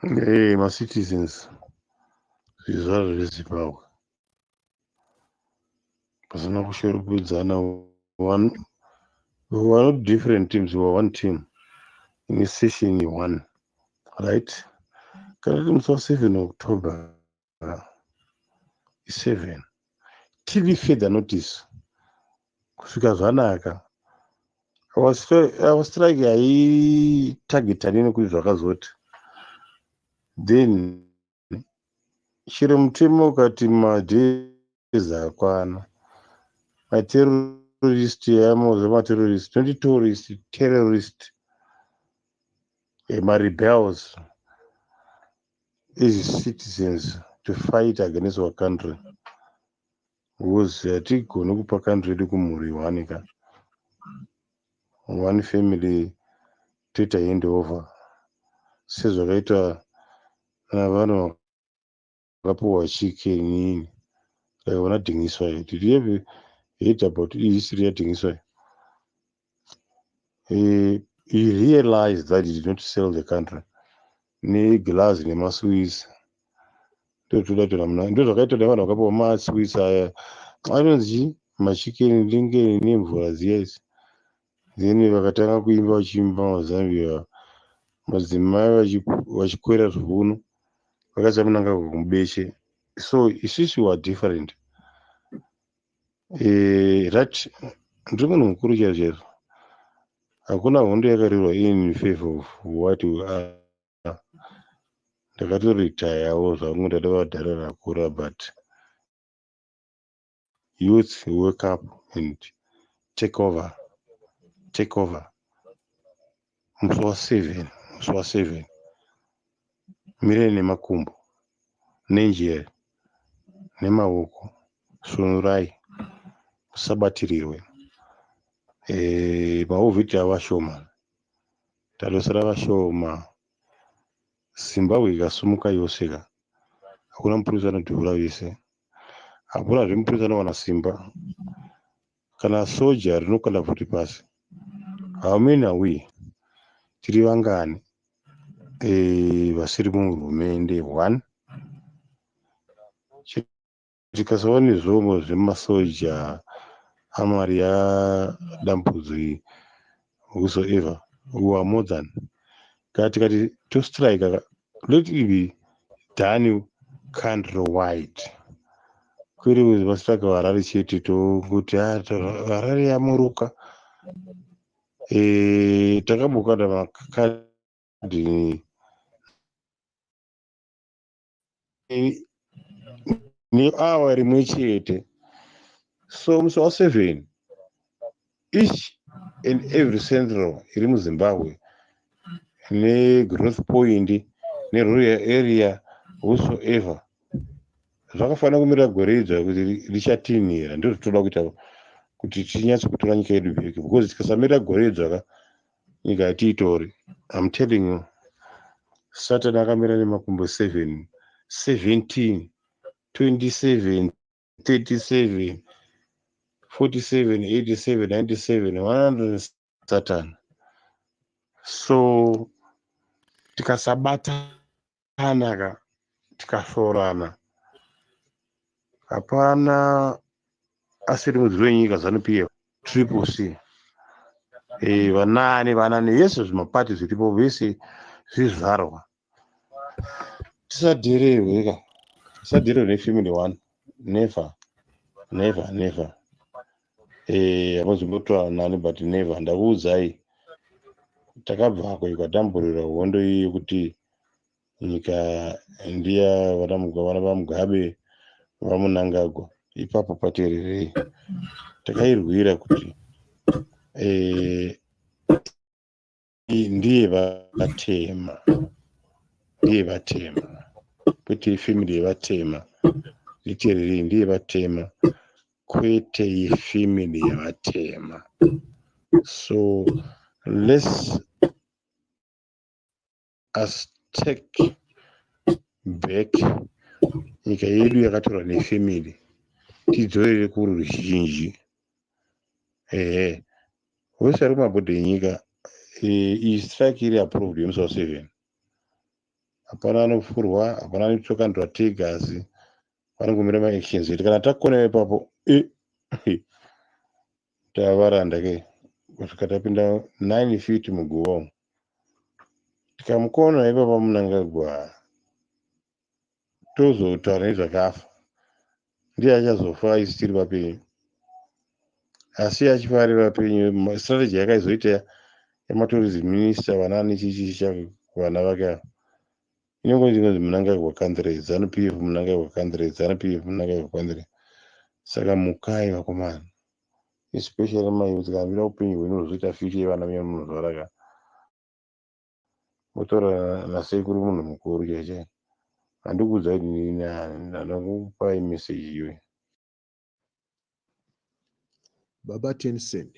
Hey, macitizens, zvizvarwa zveZimbabwe, pasina kushoropodzana, one, we are not different teams, we are one team in session one, right? Kana tiri musi wa7 October, 7 till further notice, kusvika zvanaka. Our strike haitagetani nekuti zvakazoti then chero mutemo ukati madays akwana, materrorist amoza, materrorist, not tourist, terrorist, marebels as citizens to fight against our country, because hatigoni kupa country yedu kumhuri one ka one family, toita hand over sezvakaita navanhu vakapiwa chicken, like vana Dingiswayo. Did you ever heard about history yaDingiswayo? He realized that he did not sell the country neglazi nemaswisi. Ndotoda tona muna ndo zvakaitwa nevanhu vakapiwa maswisi aya anonzi chii, maChicken Licken nemvura dziya idzi. Then vakatanga kuimba, vachiimba maZambia, madzimai vachikwera zviuno, vakaisa Mnangagwa kumubeche. So isusu were different, right? Ndiri munhu mukuru chaizvo chaizvo. Hakuna hondo yakarirwa in favor of what we are. Ndakatoritayawo zvangu, ndada vadhara rakura, but youth, wake up and take over, take over. Musi wa7, musi wa7, mirai nemakumbo nenjere nemaoko, sunurai, musabatirirwe. Maovhiti avashoma, tadosera vashoma. Zimbabwe ikasumuka yose ka, hakuna mupurisa anodhura vese, hakunazve mupurisa anowana simba kana soja rinokanda pfuti pasi. How many are we? Tiri vangani vasiri muhurumende? One, tikasava nezvombo zvemasoja, amari yadambudzo whosoever, we are more than. Kana tikati tostrike, let it be done country wide, kwete kuti vastrike Harare chete, tokuti Harare yamuruka. Takabukana makadhi neawa rimwe chete. So musi wa7, each and every central iri muZimbabwe, negrowth point, nerural area, whosoever, zvakafanira kumirira gore idzva kuti richatinhira. Ndozvitoda kuita kuti tinyatso kutora nyika yedu back, because tikasamirira gore idzva ka, nyika hatiitori. I'm telling you, Satan akamira nemakumbo 7, 17, 27, 37, 47, 87, 97, 100, Satan. So tikasabatana ka, tikasorana, hapana asiri mudziri wenyika. ZANU PF, Triple C, vanani vanani vese, zvimapati zviripo vese zvizvarwa, tisadhererwe ka, tisadhererwe nefamily one. Never, never, never. Hamuzimbotaura nani, but never. Ndakuudzai, takabvako ikatamburira hondo iyi yekuti nyika ndiya vana vaMugabe, vaMnangagwa. Ipapo pateererei, takairwira kuti ndiye vatema, ndiye vatema, kwete ifamily yevatema. Nditeererei, ndiye vatema, kwete ifamily yevatema. So let's us take back nyika yedu yakatorwa nefamily, tidzorere kuruzhinji. Ehe, wese ari kumabhodhi enyika, iyi strike iri approved yemusi wa7. Hapana anopfurwa, hapana anotokandwa teargas, panongomira maactions edu. Kana takona ipapo, tavaranda ke kusvika tapinda 9 feet muguva umu. Tikamukona ipapa Mnangagwa, tozotaura nezvakafa, ndiye achazofa isi tiri vapenyu. Asi achifa ari vapenyu, strategy yakaizoita yamatourism minister, vanani chichicha, vana vake ava, inongonzi inonzi Mnangagwa country, ZANU PF, Mnangagwa country, ZANU PF, Mnangagwa country. Saka mukai vakomana, especially mayouth. Kana muchida upenyu hwenyu huzoita future yevana venyu munozvara ka, motaura nasekuru, munhu mukuru chaichai. Handikuudzai, ndanokupai message iyoyo. Baba Tencent.